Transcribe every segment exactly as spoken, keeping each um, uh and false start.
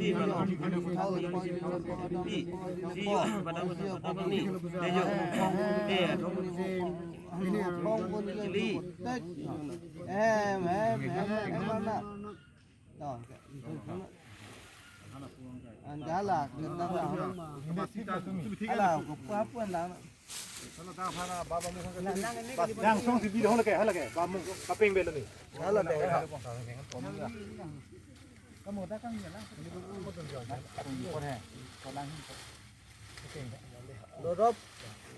Si, si, si, yo, padam, padam ni. Dejo. De, athom. Chili. Em, em, em, em, em, em. Dah. Anda lah, kita lah. Ala, ko pa pu anda. Langsung si video lagi, lagi. Bamung, kaping belo ni. Hala deh. Kamu dah kan ya lah. Lorop.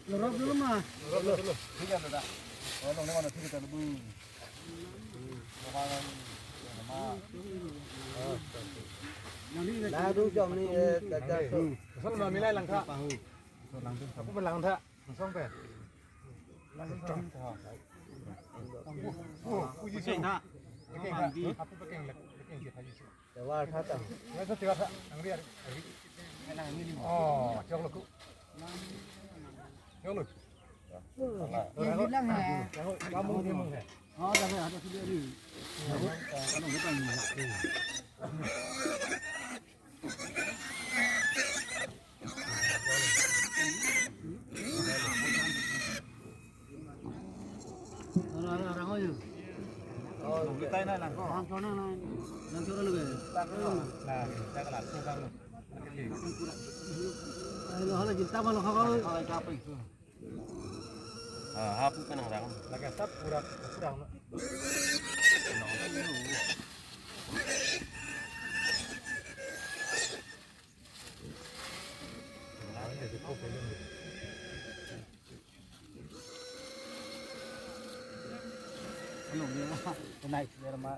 Lorop dulu mah. Lorop dulu. Thik hai, dada. Oh, long ni mana thik hai, dada. Lalu jam ni, eh, dada. Asal ma milai langtha. Pahu. Langtha. Aku pun langtha. Langsung pe. Langtha. Oh, oh, oh, Pakeng tha. Pakeng tha. Aku pakeng lek, pakeng kita. Tewar tha tang. Wes tewar tha, angri ari, ari. Oh, chok lo ku. Chok lo. Ye bilang hai. Kamu ni mung hai. Oh, dah ada sudah ni. Kalau kita ni. Arang, arang, arang, oh, ya. Oh, kita ini langkong. Langkong, langkong, langkong lagi. Langkong. Nah, kita ke langkong kan. Halo, halo, kita malu halo. Ah, hapu kan arang. Lagi sab pura, pura. Hello, dia lah. Naik, dia mah.